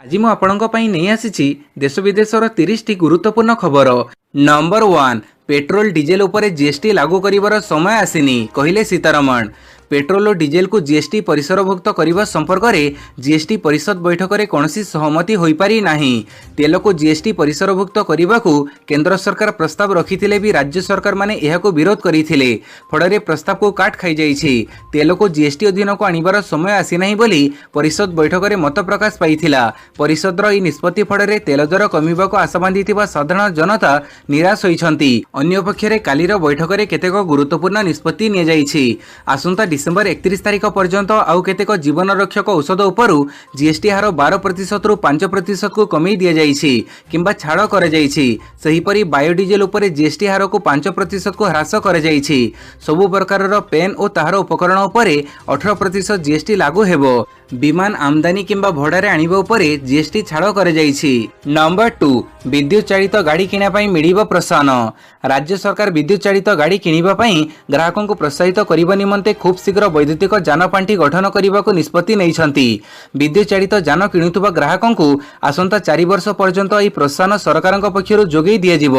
ଆଜି ମୁଁ ଆପଣଙ୍କ ପାଇଁ ନେଇ ଆସିଛି ଦେଶ ବିଦେଶର 30ଟି ଗୁରୁତ୍ୱପୂର୍ଣ୍ଣ ଖବର। ନମ୍ବର 1, ପେଟ୍ରୋଲ ଡିଜେଲ ଉପରେ ଜିଏସଟି ଲାଗୁ କରିବାର ସମୟ ଆସିନି, କହିଲେ ସୀତାରମଣ। ପେଟ୍ରୋଲ ଓ ଡିଜେଲକୁ ଜିଏସଟି ପରିସରଭୁକ୍ତ କରିବା ସମ୍ପର୍କରେ ଜିଏସଟି ପରିଷଦ ବୈଠକରେ କୌଣସି ସହମତି ହୋଇପାରି ନାହିଁ। ତେଲକୁ ଜିଏସଟି ପରିସରଭୁକ୍ତ କରିବାକୁ କେନ୍ଦ୍ର ସରକାର ପ୍ରସ୍ତାବ ରଖିଥିଲେ ବି ରାଜ୍ୟ ସରକାରମାନେ ଏହାକୁ ବିରୋଧ କରିଥିଲେ। ଫଳରେ ପ୍ରସ୍ତାବକୁ କାଟ ଖାଇଯାଇଛି। ତେଲକୁ ଜିଏସଟି ଅଧୀନକୁ ଆଣିବାର ସମୟ ଆସିନାହିଁ ବୋଲି ପରିଷଦ ବୈଠକରେ ମତ ପ୍ରକାଶ ପାଇଥିଲା। ପରିଷଦର ଏହି ନିଷ୍ପତ୍ତି ଫଳରେ ତେଲ ଦର କମିବାକୁ ଆଶା ବାନ୍ଧିଥିବା ସାଧାରଣ ଜନତା ନିରାଶ ହୋଇଛନ୍ତି। ଅନ୍ୟପକ୍ଷରେ କାଲିର ବୈଠକରେ କେତେକ ଗୁରୁତ୍ୱପୂର୍ଣ୍ଣ ନିଷ୍ପତ୍ତି ନିଆଯାଇଛି। ଆସନ୍ତା ଡିସେମ୍ବର 31 ତାରିଖ ପର୍ଯ୍ୟନ୍ତ ଆଉ କେତେକ ଜୀବନ ରକ୍ଷକ ଔଷଧ ଉପରୁ ଜିଏସଟି ହାର 12 ପ୍ରତିଶତରୁ 5 ପ୍ରତିଶତକୁ କମାଇ ଦିଆଯାଇଛି କିମ୍ବା ଛାଡ଼ କରାଯାଇଛି। ସେହିପରି ବାୟୋଡିଜେଲ ଉପରେ ଜିଏସଟି ହାରକୁ 5 ପ୍ରତିଶତକୁ ହ୍ରାସ କରାଯାଇଛି। ସବୁ ପ୍ରକାରର ପେନ୍ ଓ ତାହାର ଉପକରଣ ଉପରେ 18% ଜିଏସଟି ଲାଗୁ ହେବ। ବିମାନ ଆମଦାନୀ କିମ୍ବା ଭଡ଼ାରେ ଆଣିବା ଉପରେ ଜିଏସଟି ଛାଡ଼ କରାଯାଇଛି। ନମ୍ବର 2, ବିଦ୍ୟୁତ୍ ଚାଳିତ ଗାଡ଼ି କିଣିବା ପାଇଁ ମିଳିବ ପ୍ରୋତ୍ସାହନ। ରାଜ୍ୟ ସରକାର ବିଦ୍ୟୁତ୍ ଚାଳିତ ଗାଡ଼ି କିଣିବା ପାଇଁ ଗ୍ରାହକଙ୍କୁ ପ୍ରୋତ୍ସାହିତ କରିବା ନିମନ୍ତେ ଖୁବ୍ ଶୀଘ୍ର ବୈଦ୍ୟୁତିକ ଯାନ ପାଣ୍ଠି ଗଠନ କରିବାକୁ ନିଷ୍ପତ୍ତି ନେଇଛନ୍ତି। ବିଦ୍ୟୁତ୍ ଚାଳିତ ଯାନ କିଣୁଥିବା ଗ୍ରାହକଙ୍କୁ ଆସନ୍ତା 4 ବର୍ଷ ପର୍ଯ୍ୟନ୍ତ ଏହି ପ୍ରୋତ୍ସାହନ ସରକାରଙ୍କ ପକ୍ଷରୁ ଯୋଗାଇ ଦିଆଯିବ।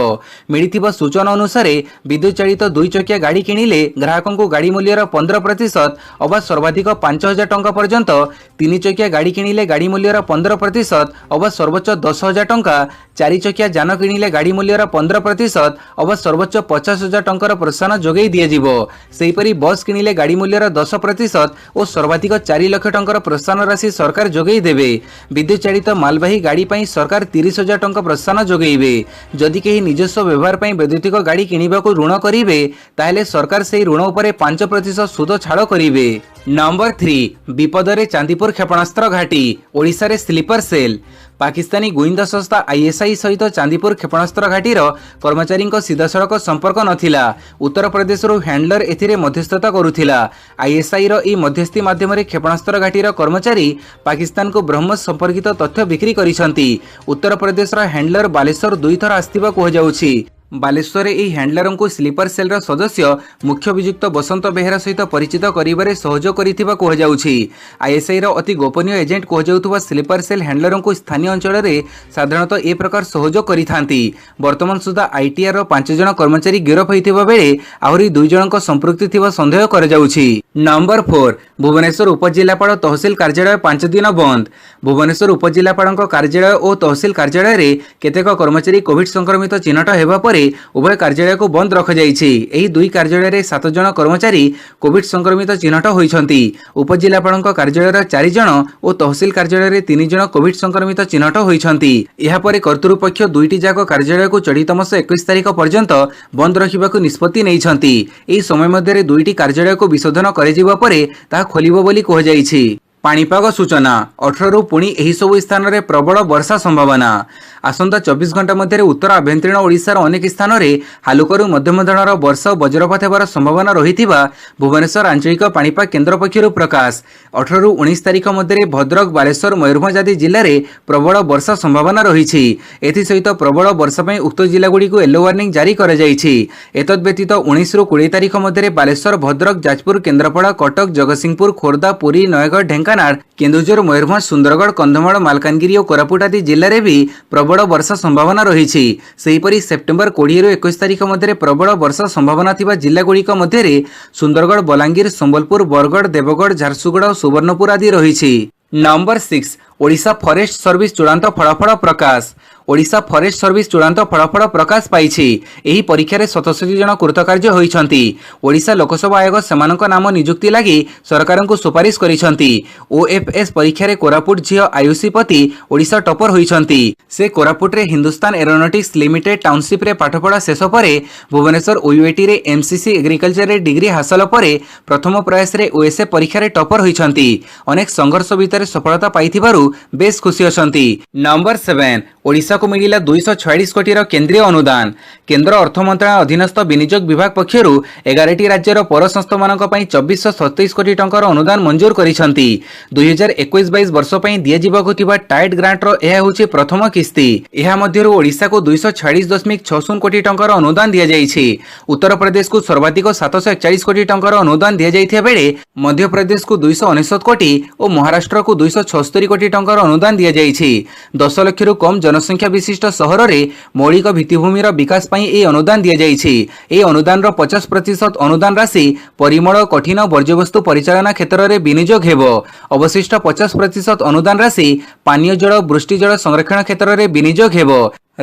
ମିଳିଥିବା ସୂଚନା ଅନୁସାରେ, ବିଦ୍ୟୁତ୍ ଚାଳିତ ଦୁଇ ଚକିଆ ଗାଡ଼ି କିଣିଲେ ଗ୍ରାହକଙ୍କୁ ଗାଡ଼ି ମୂଲ୍ୟର 15% ଅବା ସର୍ବାଧିକ 5,000 ଟଙ୍କା ପର୍ଯ୍ୟନ୍ତ, ତିନି ଚକିଆ ଗାଡ଼ି କିଣିଲେ ଗାଡ଼ି ମୂଲ୍ୟର 15% ଅବା ସର୍ବୋଚ୍ଚ 10,000 ଟଙ୍କା, ଚାରି ଚକିଆ ଯାନ କିଣିଲେ ଗାଡ଼ି ମୂଲ୍ୟର 15% ଅବା ସର୍ବୋଚ୍ଚ 50,000 ଟଙ୍କାର ପ୍ରୋତ୍ସାହନ ଯୋଗାଇ ଦିଆଯିବ। ସେହିପରି ବସ୍ କିଣିଲେ ଗାଡ଼ି ମୂଲ୍ୟର 10% ଓ ସର୍ବାଧିକ 4 ଲକ୍ଷ ଟଙ୍କାର ପ୍ରୋତ୍ସାହନ ରାଶି ସରକାର ଯୋଗାଇ ଦେବେ। ବିଦ୍ୟୁତ୍ ଚାଳିତ ମାଲବାହୀ ଗାଡ଼ି ପାଇଁ ସରକାର 30,000 ଟଙ୍କା ପ୍ରୋତ୍ସାହନ ଯୋଗାଇବେ। ଯଦି କେହି ନିଜସ୍ୱ ବ୍ୟବହାର ପାଇଁ ବୈଦ୍ୟୁତିକ ଗାଡ଼ି କିଣିବାକୁ ଋଣ କରିବେ, ତାହେଲେ ସରକାର ସେହି ଋଣ ଉପରେ 5% ସୁଧ ଛାଡ଼ କରିବେ। ନମ୍ବର 3, ବିପଦରେ ଚାନ୍ଦିପୁର କ୍ଷେପଣାସ୍ତ୍ର ଘାଟି, ଓଡ଼ିଶାରେ ସ୍ଲିପର ସେଲ୍। ପାକିସ୍ତାନୀ ଗୁଇନ୍ଦା ସଂସ୍ଥା ଆଇଏସ୍ଆଇ ସହିତ ଚାନ୍ଦିପୁର କ୍ଷେପଣାସ୍ତ୍ର ଘାଟିର କର୍ମଚାରୀଙ୍କ ସିଧାସଳଖ ସମ୍ପର୍କ ନଥିଲା। ଉତ୍ତରପ୍ରଦେଶରୁ ହ୍ୟାଣ୍ଡଲର ଏଥିରେ ମଧ୍ୟସ୍ଥତା କରୁଥିଲା। ଆଇଏସ୍ଆଇର ଏହି ମଧ୍ୟସ୍ଥି ମାଧ୍ୟମରେ କ୍ଷେପଣାସ୍ତ୍ର ଘାଟିର କର୍ମଚାରୀ ପାକିସ୍ତାନକୁ ବ୍ରହ୍ମୋସ ସମ୍ପର୍କିତ ତଥ୍ୟ ବିକ୍ରି କରିଛନ୍ତି। ଉତ୍ତରପ୍ରଦେଶର ହ୍ୟାଣ୍ଡଲର ବାଲେଶ୍ୱର ଦୁଇଥର ଆସିଥିବା କୁହାଯାଉଛି। ବାଲେଶ୍ୱରରେ ଏହି ହ୍ୟାଣ୍ଡଲରଙ୍କୁ ସ୍ଲିପର ସେଲ୍ର ସଦସ୍ୟ ମୁଖ୍ୟ ଅଭିଯୁକ୍ତ ବସନ୍ତ ବେହେରା ସହିତ ପରିଚିତ କରିବାରେ ସହଯୋଗ କରିଥିବା କୁହାଯାଉଛି। ଆଇଏସ୍ଆଇର ଅତି ଗୋପନୀୟ ଏଜେଣ୍ଟ କୁହାଯାଉଥିବା ସ୍ଲିପର ସେଲ୍ ହ୍ୟାଣ୍ଡଲରଙ୍କୁ ସ୍ଥାନୀୟ ଅଞ୍ଚଳରେ ସାଧାରଣତଃ ଏ ପ୍ରକାର ସହଯୋଗ କରିଥାନ୍ତି। ବର୍ତ୍ତମାନ ସୁଦ୍ଧା ଆଇଟିଆରର ପାଞ୍ଚ ଜଣ କର୍ମଚାରୀ ଗିରଫ ହୋଇଥିବା ବେଳେ ଆହୁରି ଦୁଇ ଜଣଙ୍କ ସମ୍ପୃକ୍ତି ଥିବା ସନ୍ଦେହ କରାଯାଉଛି। ନମ୍ବର 4, ଭୁବନେଶ୍ୱର ଉପଜିଲ୍ଲାପାଳ ତହସିଲ କାର୍ଯ୍ୟାଳୟ 5 ଦିନ ବନ୍ଦ। ଭୁବନେଶ୍ୱର ଉପଜିଲ୍ଲାପାଳଙ୍କ କାର୍ଯ୍ୟାଳୟ ଓ ତହସିଲ କାର୍ଯ୍ୟାଳୟରେ କେତେକ କର୍ମଚାରୀ କୋଭିଡ ସଂକ୍ରମିତ ଚିହ୍ନଟ ହେବା ପରେ ଉଭୟ କାର୍ଯ୍ୟାଳୟକୁ ବନ୍ଦ ରଖାଯାଇଛି। ଏହି ଦୁଇ କାର୍ଯ୍ୟାଳୟରେ ସାତ ଜଣ କର୍ମଚାରୀ କୋଭିଡ ସଂକ୍ରମିତ ଚିହ୍ନଟ ହୋଇଛନ୍ତି। ଉପଜିଲ୍ଲାପାଳଙ୍କ କାର୍ଯ୍ୟାଳୟର ଚାରି ଜଣ ଓ ତହସିଲ କାର୍ଯ୍ୟାଳୟରେ ତିନି ଜଣ କୋଭିଡ ସଂକ୍ରମିତ ଚିହ୍ନଟ ହୋଇଛନ୍ତି। ଏହାପରେ କର୍ତ୍ତୃପକ୍ଷ ଦୁଇଟି ଯାକ କାର୍ଯ୍ୟାଳୟକୁ ଚଳିତ ମାସ 21 ତାରିଖ ପର୍ଯ୍ୟନ୍ତ ବନ୍ଦ ରଖିବାକୁ ନିଷ୍ପତ୍ତି ନେଇଛନ୍ତି। ଏହି ସମୟ ମଧ୍ୟରେ ଦୁଇଟି କାର୍ଯ୍ୟାଳୟକୁ ବିଶୋଧନ କରାଯିବା ପରେ ତାହା ଖୋଲିବ ବୋଲି କୁହାଯାଇଛି। ପାଣିପାଗ ସୂଚନା, 18ରୁ ପୁଣି ଏହିସବୁ ସ୍ଥାନରେ ପ୍ରବଳ ବର୍ଷା ସମ୍ଭାବନା। ଆସନ୍ତା 24 ଘଣ୍ଟା ମଧ୍ୟରେ ଉତ୍ତର ଆଭ୍ୟନ୍ତରୀଣ ଓଡ଼ିଶାର ଅନେକ ସ୍ଥାନରେ ହାଲୁକାରୁ ମଧ୍ୟମ ଧରଣର ବର୍ଷା ଓ ବଜ୍ରପାତ ହେବାର ସମ୍ଭାବନା ରହିଥିବା ଭୁବନେଶ୍ୱର ଆଞ୍ଚଳିକ ପାଣିପାଗ କେନ୍ଦ୍ର ପକ୍ଷରୁ ପ୍ରକାଶ। 18ରୁ 19 ତାରିଖ ମଧ୍ୟରେ ଭଦ୍ରକ, ବାଲେଶ୍ୱର, ମୟୂରଭଞ୍ଜ ଆଦି ଜିଲ୍ଲାରେ ପ୍ରବଳ ବର୍ଷା ସମ୍ଭାବନା ରହିଛି। ଏଥିସହିତ ପ୍ରବଳ ବର୍ଷା ପାଇଁ ଉକ୍ତ ଜିଲ୍ଲାଗୁଡ଼ିକୁ ୟେଲୋ ୱାର୍ଣ୍ଣିଂ ଜାରି କରାଯାଇଛି। ଏତଦ୍ ବ୍ୟତୀତ 19ରୁ 20 ତାରିଖ ମଧ୍ୟରେ ବାଲେଶ୍ୱର, ଭଦ୍ରକ, ଯାଜପୁର, କେନ୍ଦ୍ରାପଡ଼ା, କଟକ, ଜଗତସିଂହପୁର, ଖୋର୍ଦ୍ଧା, ପୁରୀ, ନୟାଗଡ଼, ଢେଙ୍କାନାଳ, କେନ୍ଦୁଝର, ମୟୂରଭଞ୍ଜ, ସୁନ୍ଦରଗଡ଼, କନ୍ଧମାଳ, ମାଲକାନଗିରି ଓ କୋରାପୁଟ ଆଦି ଜିଲ୍ଲାରେ ବି ପ୍ରବଳ ବର୍ଷା ସମ୍ଭାବନା ରହିଛି। ସେହିପରି ସେପ୍ଟେମ୍ବର 20ରୁ 21 ତାରିଖ ମଧ୍ୟରେ ପ୍ରବଳ ବର୍ଷା ସମ୍ଭାବନା ଥିବା ଜିଲ୍ଲାଗୁଡ଼ିକ ମଧ୍ୟରେ ସୁନ୍ଦରଗଡ଼, ବଲାଙ୍ଗୀର, ସମ୍ବଲପୁର, ବରଗଡ଼, ଦେବଗଡ଼, ଝାରସୁଗୁଡ଼ା ଓ ସୁବର୍ଣ୍ଣପୁର ଆଦି ରହିଛି। ନମ୍ବର 6, ଓଡ଼ିଶା ଫରେଷ୍ଟ ସର୍ଭିସ ଚୂଡ଼ାନ୍ତ ଫଳାଫଳ ପ୍ରକାଶ। ଓଡ଼ିଶା ଫରେଷ୍ଟ ସର୍ଭିସ ଚୂଡ଼ାନ୍ତ ଫଳାଫଳ ପ୍ରକାଶ ପାଇଛି। ଏହି ପରୀକ୍ଷାରେ 67 ଜଣ କୃତକାର୍ଯ୍ୟ ହୋଇଛନ୍ତି। ଓଡ଼ିଶା ଲୋକସେବା ଆୟୋଗ ସେମାନଙ୍କ ନାମ ନିଯୁକ୍ତି ଲାଗି ସରକାରଙ୍କୁ ସୁପାରିଶ କରିଛନ୍ତି। ଓଏଫ୍ଏସ୍ ପରୀକ୍ଷାରେ କୋରାପୁଟ ଝିଅ ଆୟୁଷୀ ପତି ଓଡ଼ିଶା ଟପର ହୋଇଛନ୍ତି। ସେ କୋରାପୁଟରେ ହିନ୍ଦୁସ୍ତାନ ଏରୋନଟିକ୍ସ ଲିମିଟେଡ୍ ଟାଉନସିପ୍ରେ ପାଠପଢ଼ା ଶେଷ ପରେ ଭୁବନେଶ୍ୱର ଓୟୁଏଟିରେ ଏମ୍ଏସ୍ସି ଏଗ୍ରିକଲଚରରେ ଡିଗ୍ରୀ ହାସଲ ପରେ ପ୍ରଥମ ପ୍ରୟାସରେ ଓଏସ୍ଏ ପରୀକ୍ଷାରେ ଟପର ହୋଇଛନ୍ତି। ଅନେକ ସଂଘର୍ଷ ଭିତରେ ସଫଳତା ପାଇଥିବାରୁ ବେଶ୍ ଖୁସି ଅଛନ୍ତି। ନମ୍ବର 7, ଓଡ଼ିଶାକୁ ମିଳିଲା 246 କୋଟିର କେନ୍ଦ୍ରୀୟ ଅନୁଦାନ। କେନ୍ଦ୍ର ଅର୍ଥ ମନ୍ତ୍ରଣାଳୟ ଅଧୀନସ୍ଥ ବିନିଯୋଗ ବିଭାଗ ପକ୍ଷରୁ 11ଟି ରାଜ୍ୟର ପୌର ସଂସ୍ଥାମାନଙ୍କ ପାଇଁ 2427 କୋଟି ଟଙ୍କାର ଅନୁଦାନ ମଞ୍ଜୁର କରିଛନ୍ତି। 2021-22 ବର୍ଷ ପାଇଁ ଦିଆଯିବାକୁ ଥିବା ଟାଏଡ୍ ଗ୍ରାଣ୍ଟର ଏହା ହେଉଛି ପ୍ରଥମ କିସ୍ତି। ଏହା ମଧ୍ୟରୁ ଓଡ଼ିଶାକୁ 246.60 କୋଟି ଟଙ୍କାର ଅନୁଦାନ ଦିଆଯାଇଛି। ଉତ୍ତରପ୍ରଦେଶକୁ ସର୍ବାଧିକ 741 କୋଟି ଟଙ୍କାର ଅନୁଦାନ ଦିଆଯାଇଥିବା ବେଳେ ମଧ୍ୟପ୍ରଦେଶକୁ 299 କୋଟି ଓ ମହାରାଷ୍ଟ୍ରକୁ 276 କୋଟି ଟଙ୍କାର ଅନୁଦାନ ଦିଆଯାଇଛି। 10 ଲକ୍ଷରୁ କମ୍ ଜନସଂଖ୍ୟା ବିଶିଷ୍ଟ ସହରରେ ମୌଳିକ ଭିତ୍ତିଭୂମିର ବିକାଶ ପାଇଁ ଏହି ଅନୁଦାନ ଦିଆଯାଇଛି। ଏହି ଅନୁଦାନର 50% ଅନୁଦାନ ରାଶି ପରିମଳ, କଠିନ ବର୍ଜ୍ୟବସ୍ତୁ ପରିଚାଳନା କ୍ଷେତ୍ରରେ ବିନିଯୋଗ ହେବ। ଅବଶିଷ୍ଟ 50% ଅନୁଦାନ ରାଶି ପାନୀୟ ଜଳ, ବୃଷ୍ଟିଜଳ ସଂରକ୍ଷଣ କ୍ଷେତ୍ରରେ ବିନିଯୋଗ ହେବ।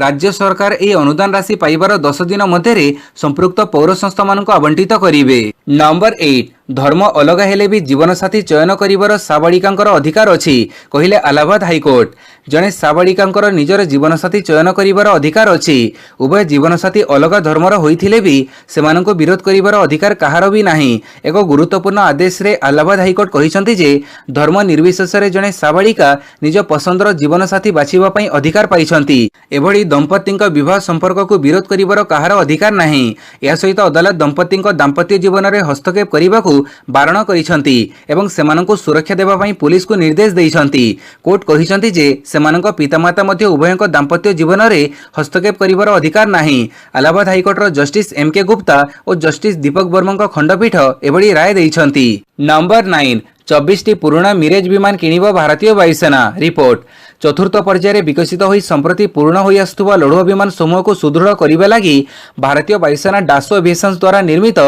ରାଜ୍ୟ ସରକାର ଏହି ଅନୁଦାନ ରାଶି ପାଇବାର 10 ଦିନ ମଧ୍ୟରେ ସମ୍ପୃକ୍ତ ପୌର ସଂସ୍ଥାମାନଙ୍କୁ ଆବଣ୍ଟିତ କରିବେ। ନମ୍ବର 8, ଧର୍ମ ଅଲଗା ହେଲେ ବି ଜୀବନସାଥୀ ଚୟନ କରିବାର ସାବାଳିକାଙ୍କର ଅଧିକାର ଅଛି, କହିଲେ ଆଲାହାବାଦ ହାଇକୋର୍ଟ। ଜଣେ ସାବାଳିକାଙ୍କର ନିଜର ଜୀବନସାଥୀ ଚୟନ କରିବାର ଅଧିକାର ଅଛି। ଉଭୟ ଜୀବନସାଥୀ ଅଲଗା ଧର୍ମର ହୋଇଥିଲେ ବି ସେମାନଙ୍କୁ ବିରୋଧ କରିବାର ଅଧିକାର କାହାର ବି ନାହିଁ। ଏକ ଗୁରୁତ୍ୱପୂର୍ଣ୍ଣ ଆଦେଶରେ ଆଲାହାବାଦ ହାଇକୋର୍ଟ କହିଛନ୍ତି ଯେ ଧର୍ମ ନିର୍ବିଶେଷରେ ଜଣେ ସାବାଳିକା ନିଜ ପସନ୍ଦର ଜୀବନସାଥୀ ବାଛିବା ପାଇଁ ଅଧିକାର ପାଇଛନ୍ତି। ଏଭଳି ଦମ୍ପତିଙ୍କ ବିବାହ ସମ୍ପର୍କକୁ ବିରୋଧ କରିବାର କାହାର ଅଧିକାର ନାହିଁ। ଏହା ସହିତ ଅଦାଲତ ଦମ୍ପତିଙ୍କ ଦାମ୍ପତ୍ୟ ଜୀବନରେ ହସ୍ତକ୍ଷେପ କରିବାକୁ ବାରଣ କରିଛନ୍ତି ଏବଂ ସେମାନଙ୍କୁ ସୁରକ୍ଷା ଦେବା ପାଇଁ ପୁଲିସକୁ ନିର୍ଦ୍ଦେଶ ଦେଇଛନ୍ତି। କୋର୍ଟ କହିଛନ୍ତି ଯେ ସେମାନଙ୍କ ପିତାମାତା ମଧ୍ୟ ଉଭୟଙ୍କ ଦାମ୍ପତ୍ୟ ଜୀବନରେ ହସ୍ତକ୍ଷେପ କରିବାର ଅଧିକାର ନାହିଁ। ଆଲାହାବାଦ ହାଇକୋର୍ଟର ଜଷ୍ଟିସ ଏମ୍ କେ ଗୁପ୍ତା ଓ ଜଷ୍ଟିସ ଦୀପକ ବର୍ମାଙ୍କ ଖଣ୍ଡପୀଠ ଏଭଳି ରାୟ ଦେଇଛନ୍ତି। ନମ୍ବର 9, 24ଟି ପୁରୁଣା ମିରେଜ ବିମାନ କିଣିବ ଭାରତୀୟ ବାୟୁସେନା, ରିପୋର୍ଟ। ଚତୁର୍ଥ ପର୍ଯ୍ୟାୟରେ ବିକଶିତ ହୋଇ ସମ୍ପ୍ରତି ପୁରୁଣା ହୋଇ ଆସୁଥିବା ଲଢୁଆ ବିମାନ ସମୂହକୁ ସୁଦୃଢ଼ କରିବା ଲାଗି ଭାରତୀୟ ବାୟୁସେନା ଡାସୋ ଏଭିଏସନ୍ସ ଦ୍ୱାରା ନିର୍ମିତ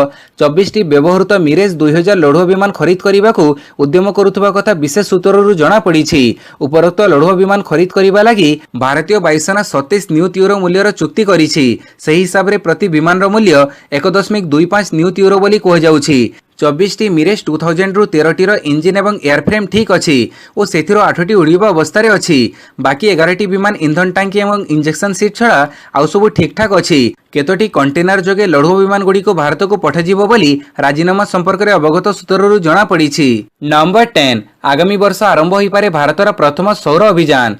24ଟି ବ୍ୟବହୃତ ମିରେଜ 2000 ଲଢୁଆ ବିମାନ ଖରିଦ କରିବାକୁ ଉଦ୍ୟମ କରୁଥିବା କଥା ବିଶେଷ ସୂତ୍ରରୁ ଜଣାପଡ଼ିଛି। ଉପରୋକ୍ତ ଲଢୁଆ ବିମାନ ଖରିଦ କରିବା ଲାଗି ଭାରତୀୟ ବାୟୁସେନା 27 ନିୟୁତ ୟୁରୋ ମୂଲ୍ୟର ଚୁକ୍ତି କରିଛି। ସେହି ହିସାବରେ ପ୍ରତି ବିମାନର ମୂଲ୍ୟ 1.25 ନିୟୁତ ୟୁରୋ ବୋଲି କୁହାଯାଉଛି। 24ଟି ମିରେଜ 2000ରୁ 13ଟିର ଇଞ୍ଜିନ୍ ଏବଂ ଏୟାରଫ୍ରେମ୍ ଠିକ୍ ଅଛି ଓ ସେଥିରୁ 8ଟି ଉଡ଼ିବା ଅବସ୍ଥାରେ ଅଛି। ବାକି 11ଟି ବିମାନ ଇନ୍ଧନ ଟାଙ୍କି ଏବଂ ଇଜେକ୍ସନ୍ ସିଟ୍ ଛଡ଼ା ଆଉ ସବୁ ଠିକ୍ଠାକ୍ ଅଛି। କେତୋଟି କଣ୍ଟେନର ଯୋଗେ ଲଢୁଆ ବିମାନଗୁଡ଼ିକୁ ଭାରତକୁ ପଠାଯିବ ବୋଲି ରାଜିନାମା ସମ୍ପର୍କରେ ଅବଗତ ସୂତ୍ରରୁ ଜଣାପଡ଼ିଛି। ନମ୍ବର 10, ଆଗାମୀ ବର୍ଷ ଆରମ୍ଭ ହୋଇପାରେ ଭାରତର ପ୍ରଥମ ସୌର ଅଭିଯାନ।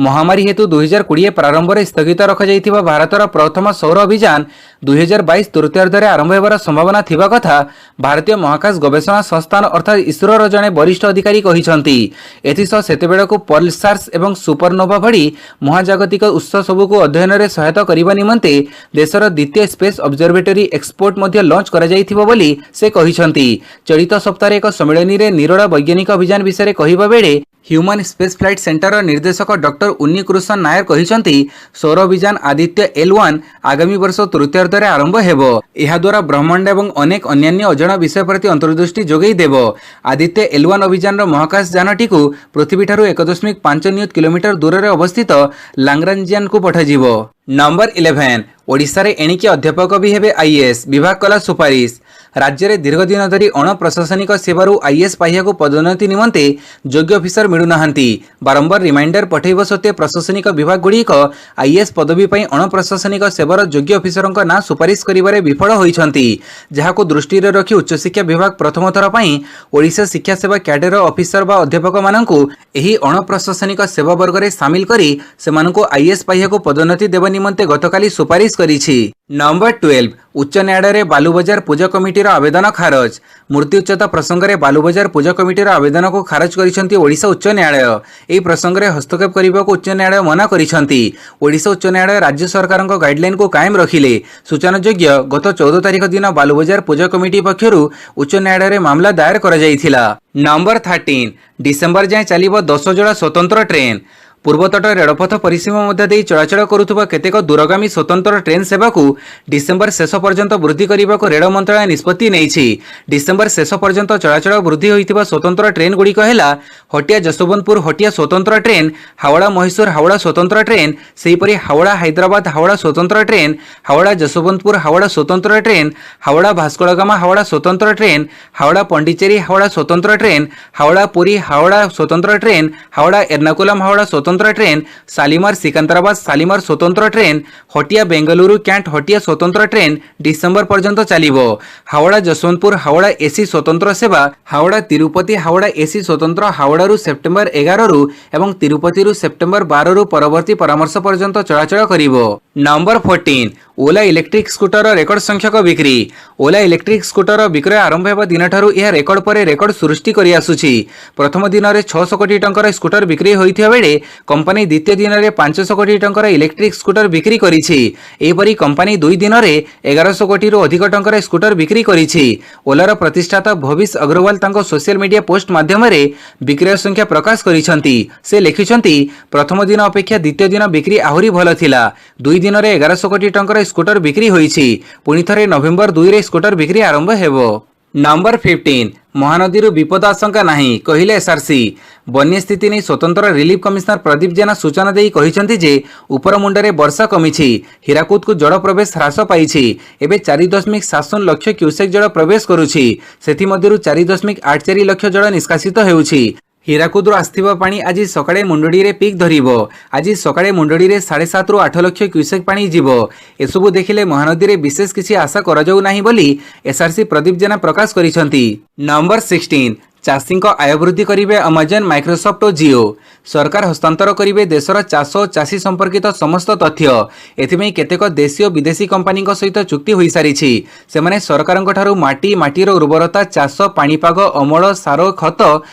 ମହାମାରୀ ହେତୁ 2020 ପ୍ରାରମ୍ଭରେ ସ୍ଥଗିତ ରଖାଯାଇଥିବା ଭାରତର ପ୍ରଥମ ସୌର ଅଭିଯାନ 2022 ତୃତୀୟାର୍ଦ୍ଧରେ ଆରମ୍ଭ ହେବାର ସମ୍ଭାବନା ଥିବା କଥା ଭାରତୀୟ ମହାକାଶ ଗବେଷଣା ସଂସ୍ଥାନ ଅର୍ଥାତ୍ ଇସ୍ରୋର ଜଣେ ବରିଷ୍ଠ ଅଧିକାରୀ କହିଛନ୍ତି। ଏଥିସହ ସେତେବେଳକୁ ପଲସାର୍ସ ଏବଂ ସୁପରନୋଭା ଭଳି ମହାଜାଗତିକ ଉତ୍ସ ସବୁକୁ ଅଧ୍ୟୟନରେ ସହାୟତା କରିବା ନିମନ୍ତେ ଦେଶର ଦ୍ୱିତୀୟ ସ୍ପେସ୍ ଅବଜରଭେଟରୀ ଏକ୍ସପୋର୍ଟ ମଧ୍ୟ ଲଞ୍ଚ କରାଯାଇଥିବ ବୋଲି ସେ କହିଛନ୍ତି। ଚଳିତ ସପ୍ତାହରେ ଏକ ସମ୍ମିଳନୀରେ ନିରୋଳା ବୈଜ୍ଞାନିକ ଅଭିଯାନ ବିଷୟରେ କହିବା ବେଳେ ହ୍ୟୁମାନ ସ୍ପେସ୍ ଫ୍ଲାଇଟ୍ ସେଣ୍ଟରର ନିର୍ଦ୍ଦେଶକ ଡକ୍ଟର ଉନ୍ନି କୃଷ୍ଣନ ନାୟର କହିଛନ୍ତି, ସୌର ଅଭିଯାନ ଆଦିତ୍ୟ ଏଲ୍ 1 ଆଗାମୀ ବର୍ଷ ତୃତୀୟାର୍ଦ୍ଧରେ ଆରମ୍ଭ ହେବ। ଏହାଦ୍ୱାରା ବ୍ରହ୍ମାଣ୍ଡ ଏବଂ ଅନେକ ଅନ୍ୟାନ୍ୟ ଅଜଣା ବିଷୟ ପ୍ରତି ଅନ୍ତର୍ଦୃଷ୍ଟି ଯୋଗାଇ ଦେବ। ଆଦିତ୍ୟ ଏଲ୍ 1 ଅଭିଯାନର ମହାକାଶ ଯାନଟିକୁ ପୃଥିବୀଠାରୁ 1.5 ନିୟୁତ କିଲୋମିଟର ଦୂରରେ ଅବସ୍ଥିତ ଲାଗ୍ରାଞ୍ଜିଆନକୁ ପଠାଯିବ। ନମ୍ବର 11, ଓଡ଼ିଶାରେ ଏଣିକି ଅଧ୍ୟାପକ ବି ହେବେ ଆଇଏଏସ୍, ବିଭାଗ କଲା ସୁପାରିଶ। ରାଜ୍ୟରେ ଦୀର୍ଘଦିନ ଧରି ଅଣପ୍ରଶାସନିକ ସେବାରୁ ଆଇଏଏସ୍ ପାହ୍ୟାକୁ ପଦୋନ୍ନତି ନିମନ୍ତେ ଯୋଗ୍ୟ ଅଫିସର ମିଳୁନାହାନ୍ତି। ବାରମ୍ବାର ରିମାଇଣ୍ଡର ପଠାଇବା ସତ୍ତ୍ୱେ ପ୍ରଶାସନିକ ବିଭାଗଗୁଡ଼ିକ ଆଇଏଏସ୍ ପଦବୀ ପାଇଁ ଅଣପ୍ରଶାସନିକ ସେବାର ଯୋଗ୍ୟ ଅଫିସରଙ୍କ ନାଁ ସୁପାରିଶ କରିବାରେ ବିଫଳ ହୋଇଛନ୍ତି। ଯାହାକୁ ଦୃଷ୍ଟିରେ ରଖି ଉଚ୍ଚଶିକ୍ଷା ବିଭାଗ ପ୍ରଥମ ଥର ପାଇଁ ଓଡ଼ିଶା ଶିକ୍ଷା ସେବା କ୍ୟାଡରର ଅଫିସର ବା ଅଧ୍ୟାପକମାନଙ୍କୁ ଏହି ଅଣପ୍ରଶାସନିକ ସେବା ବର୍ଗରେ ସାମିଲ କରି ସେମାନଙ୍କୁ ଆଇଏଏସ୍ ପାହ୍ୟାକୁ ପଦୋନ୍ନତି ଦେବା ନିମନ୍ତେ ଗତକାଲି ସୁପାରିଶ କରିଛି। ନମ୍ବର 12, ଉଚ୍ଚ ନ୍ୟାୟାଳୟରେ ବାଲୁବଜାର ପୂଜା କମିଟିର ଆବେଦନ ଖାରଜ। ମୂର୍ତ୍ତି ଉଚ୍ଚତା ପ୍ରସଙ୍ଗରେ ବାଲୁବଜାର ପୂଜା କମିଟିର ଆବେଦନକୁ ଖାରଜ କରିଛନ୍ତି ଓଡ଼ିଶା ଉଚ୍ଚ ନ୍ୟାୟାଳୟ। ଏହି ପ୍ରସଙ୍ଗରେ ହସ୍ତକ୍ଷେପ କରିବାକୁ ଉଚ୍ଚ ନ୍ୟାୟାଳୟ ମନା କରିଛନ୍ତି। ଓଡ଼ିଶା ଉଚ୍ଚ ନ୍ୟାୟାଳୟ ରାଜ୍ୟ ସରକାରଙ୍କ ଗାଇଡଲାଇନକୁ କାଏମ ରଖିଲେ। ସୂଚନାଯୋଗ୍ୟ, ଗତ 14 ତାରିଖ ଦିନ ବାଲୁବଜାର ପୂଜା କମିଟି ପକ୍ଷରୁ ଉଚ୍ଚ ନ୍ୟାୟାଳୟରେ ମାମଲା ଦାୟର କରାଯାଇଥିଲା। ନମ୍ବର 13, ଡିସେମ୍ବର ଯାଏଁ ଚାଲିବ 10 ଯୋଡ଼ା ସ୍ୱତନ୍ତ୍ର ଟ୍ରେନ୍। ପୂର୍ବତଟ ରେଳପଥ ପରିସୀମା ମଧ୍ୟ ଦେଇ ଚଳାଚଳ କରୁଥିବା କେତେକ ଦୂରଗାମୀ ସ୍ୱତନ୍ତ୍ର ଟ୍ରେନ୍ ସେବାକୁ ଡିସେମ୍ବର ଶେଷ ପର୍ଯ୍ୟନ୍ତ ବୃଦ୍ଧି କରିବାକୁ ରେଳ ମନ୍ତ୍ରଣାଳୟ ନିଷ୍ପତ୍ତି ନେଇଛି। ଡିସେମ୍ବର ଶେଷ ପର୍ଯ୍ୟନ୍ତ ଚଳାଚଳ ବୃଦ୍ଧି ହୋଇଥିବା ସ୍ୱତନ୍ତ୍ର ଟ୍ରେନ୍ଗୁଡ଼ିକ ହେଲା ହଟିଆ ଯଶବନ୍ତପୁର ହଟିଆ ସ୍ୱତନ୍ତ୍ର ଟ୍ରେନ୍, ହାୱଡ଼ା ମହୀଶୂର ହାୱଡ଼ା ସ୍ୱତନ୍ତ୍ର ଟ୍ରେନ୍, ସେହିପରି ହାୱଡ଼ା ହାଇଦ୍ରାବାଦ ହାୱଡ଼ା ସ୍ୱତନ୍ତ୍ର ଟ୍ରେନ୍, ହାୱଡ଼ା ଯଶବନ୍ତପୁର ହାୱଡ଼ା ସ୍ୱତନ୍ତ୍ର ଟ୍ରେନ୍, ହାୱଡ଼ା ଭାସ୍କୋଡାଗାମା ହାୱଡ଼ା ସ୍ୱତନ୍ତ୍ର ଟ୍ରେନ୍, ହାୱଡ଼ା ପଣ୍ଡିଚେରୀ ହାୱଡ଼ା ସ୍ୱତନ୍ତ୍ର ଟ୍ରେନ୍, ହାୱଡ଼ା ପୁରୀ ହାୱଡ଼ା ସ୍ୱତନ୍ତ୍ର ଟ୍ରେନ୍, ହାୱଡ଼ା ଏର୍ନାକୁଲମ ହାୱଡ଼ା ସ୍ୱତନ୍ତ୍ର ସ୍ୱତନ୍ତ୍ର ଟ୍ରେନ୍, ଶାଲିମାର ସିକନ୍ଦରାବାଦ ଶାଲିମାର ସ୍ୱତନ୍ତ୍ର ଟ୍ରେନ୍, ହଟିଆ ବେଙ୍ଗାଲୁରୁ କ୍ୟାଣ୍ଟ ହଟିଆ ସ୍ୱତନ୍ତ୍ର ଟ୍ରେନ୍ ଡିସେମ୍ବର ପର୍ଯ୍ୟନ୍ତ ଚାଲିବ। ହାୱଡ଼ା ଯଶବନ୍ତପୁର ହାୱଡ଼ା ଏସି ସ୍ୱତନ୍ତ୍ର ସେବା, ହାୱଡ଼ା ତିରୁପତି ହାୱଡ଼ା ଏସି ସ୍ୱତନ୍ତ୍ର ହାୱଡ଼ାରୁ ସେପ୍ଟେମ୍ବର 11ରୁ ଏବଂ ତିରୁପତିରୁ ସେପ୍ଟେମ୍ବର 12ରୁ ପରବର୍ତ୍ତୀ ପରାମର୍ଶ ପର୍ଯ୍ୟନ୍ତ ଚଳାଚଳ କରିବ। Number 14, Ola electric scooter record ସଂଖ୍ୟକ ବିକ୍ରି। ଓଲା ଇଲେକ୍ଟ୍ରିକ୍ ସ୍କୁଟର ବିକ୍ରୟ ଆରମ୍ଭ ହେବା ଦିନଠାରୁ ଏହା ରେକର୍ଡ ପରେ ରେକର୍ଡ ସୃଷ୍ଟି କରିଆସୁଛି। ପ୍ରଥମ ଦିନରେ 600 କୋଟି ଟଙ୍କାର ସ୍କୁଟର ବିକ୍ରି ହୋଇଥିବା ବେଳେ କମ୍ପାନୀ ଦ୍ୱିତୀୟ ଦିନରେ 500 କୋଟି ଟଙ୍କାର ଇଲେକ୍ଟ୍ରିକ୍ ସ୍କୁଟର ବିକ୍ରି କରିଛି। ଏହିପରି କମ୍ପାନୀ 2 ଦିନରେ 1100 କୋଟିରୁ ଅଧିକ ଟଙ୍କାର ସ୍କୁଟର ବିକ୍ରି କରିଛି। ଓଲାର ପ୍ରତିଷ୍ଠାତା ଭବିଶ ଅଗ୍ରୱାଲ ତାଙ୍କ ସୋସିଆଲ ମିଡିଆ ପୋଷ୍ଟ ମାଧ୍ୟମରେ ବିକ୍ରୟ ସଂଖ୍ୟା ପ୍ରକାଶ କରିଛନ୍ତି। ସେ ଲେଖିଛନ୍ତି, "ପ୍ରଥମ ଦିନ ଅପେକ୍ଷା ଦ୍ୱିତୀୟ ଦିନ ବିକ୍ରି ଆହୁରି ଭଲ ଥିଲା। 2 ଦିନରେ 1100 କୋଟି ଟଙ୍କାର ସ୍କୁଟର ବିକ୍ରି ହୋଇଛି। ପୁଣି ଥରେ ନଭେମ୍ବର 2ରେ ସ୍କୁଟର ବିକ୍ରି ଆରମ୍ଭ ହେବ।" ନମ୍ବର 15, ମହାନଦୀରୁ ବିପଦ ଆଶଙ୍କା ନାହିଁ, କହିଲେ ଏସ୍ଆର୍ସି। ବନ୍ୟା ସ୍ଥିତି ନେଇ ସ୍ୱତନ୍ତ୍ର ରିଲିଫ କମିଶନର ପ୍ରଦୀପ ଜେନା ସୂଚନା ଦେଇ କହିଛନ୍ତି ଯେ ଉପରମୁଣ୍ଡରେ ବର୍ଷା କମିଛି। ହୀରାକୁଦକୁ ଜଳ ପ୍ରବେଶ ହ୍ରାସ ପାଇଛି। ଏବେ 4.70 ଲକ୍ଷ କ୍ୟୁସେକ୍ ଜଳ ପ୍ରବେଶ କରୁଛି। ସେଥିମଧ୍ୟରୁ 4.84 ଲକ୍ଷ ଜଳ ନିଷ୍କାସିତ ହେଉଛି। ହୀରାକୁଦରୁ ଆସିଥିବା ପାଣି ଆଜି ସକାଳେ ମୁଣ୍ଡୁଳିରେ ପିକ୍ ଧରିବ। ଆଜି ସକାଳେ ମୁଣ୍ଡୁଳିରେ 7.5ରୁ 8 ଲକ୍ଷ କ୍ୟୁସେକ୍ ପାଣି ଯିବ। ଏସବୁ ଦେଖିଲେ ମହାନଦୀରେ ବିଶେଷ କିଛି ଆଶା କରାଯାଉ ନାହିଁ ବୋଲି ଏସ୍ଆର୍ସି ପ୍ରଦୀପ ଜେନା ପ୍ରକାଶ କରିଛନ୍ତି। ନମ୍ବର 16, ଚାଷୀଙ୍କ ଆୟ ବୃଦ୍ଧି କରିବେ ଆମାଜନ, ମାଇକ୍ରୋସଫ୍ଟ ଓ ଜିଓ। ସରକାର ହସ୍ତାନ୍ତର କରିବେ ଦେଶର ଚାଷ ଓ ଚାଷୀ ସମ୍ପର୍କିତ ସମସ୍ତ ତଥ୍ୟ। ଏଥିପାଇଁ କେତେକ ଦେଶୀ ଓ ବିଦେଶୀ କମ୍ପାନୀଙ୍କ ସହିତ ଚୁକ୍ତି ହୋଇସାରିଛି। ସେମାନେ ସରକାରଙ୍କଠାରୁ ମାଟି, ମାଟିର ଉର୍ବରତା, ଚାଷ, ପାଣିପାଗ, ଅମଳ, ସାର, ଖତ,